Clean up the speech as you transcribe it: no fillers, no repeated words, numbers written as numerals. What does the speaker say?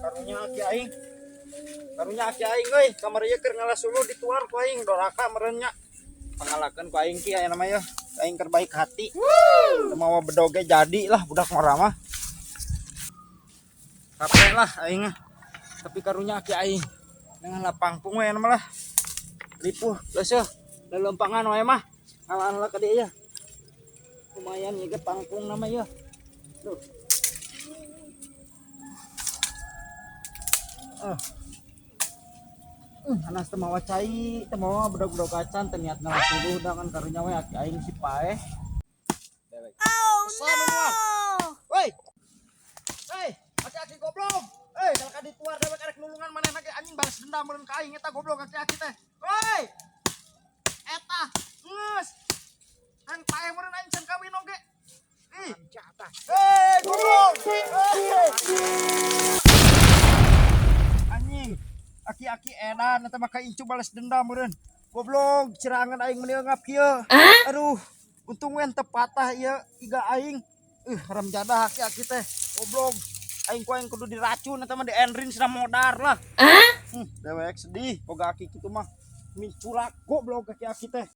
Karunya aki aing. Karunya aki aing euy, kamari ieu keur ngalas suluh dituar ku aing, doraka meureun nya. Pangalakeun ku aing ki aya nama ya. Aing keur baik hati. Teu mawa bedog ge jadi lah budak ngora mah. Capek lah aing mah. Tapi karunya aki aing. Dengan lapangpung we mah lah. Ripuh geus yeuh. Lelempangan wae mah. Ngalaan lah ka dieu ya. Lumayan ieu ge pangpung nama ya. Duh. Ah. Anas teu mawa cai, teu mawa bedog-bedog acan, teu niat ngalas suluh da kan karunya we aki aing si paeh. Oh no! Woi. Hei, aki-aki goblok. Hei, kalau ka dituar dewek arek nulungan manehna ge anjing balas dendam meureun ka aing eta goblok aki-aki teh. Woi. Eta, geus. Hang paeh meureun aing can kawin oge. Ih. Hei, goblok. Hei. Anjing. Aki-aki edan eta mah ka incu balas dendam meureun. Goblok, cirangan aing meuni eungap kieu. Aduh, untung we teu patah ieu iga aing. Ih, haram jadah aki-aki teh. Goblok. Aing ku aing kudu diracun eta mah di-endrin cenah modar lah. Dewek sedih boga aki kitu mah. Minculak goblok aki-aki teh.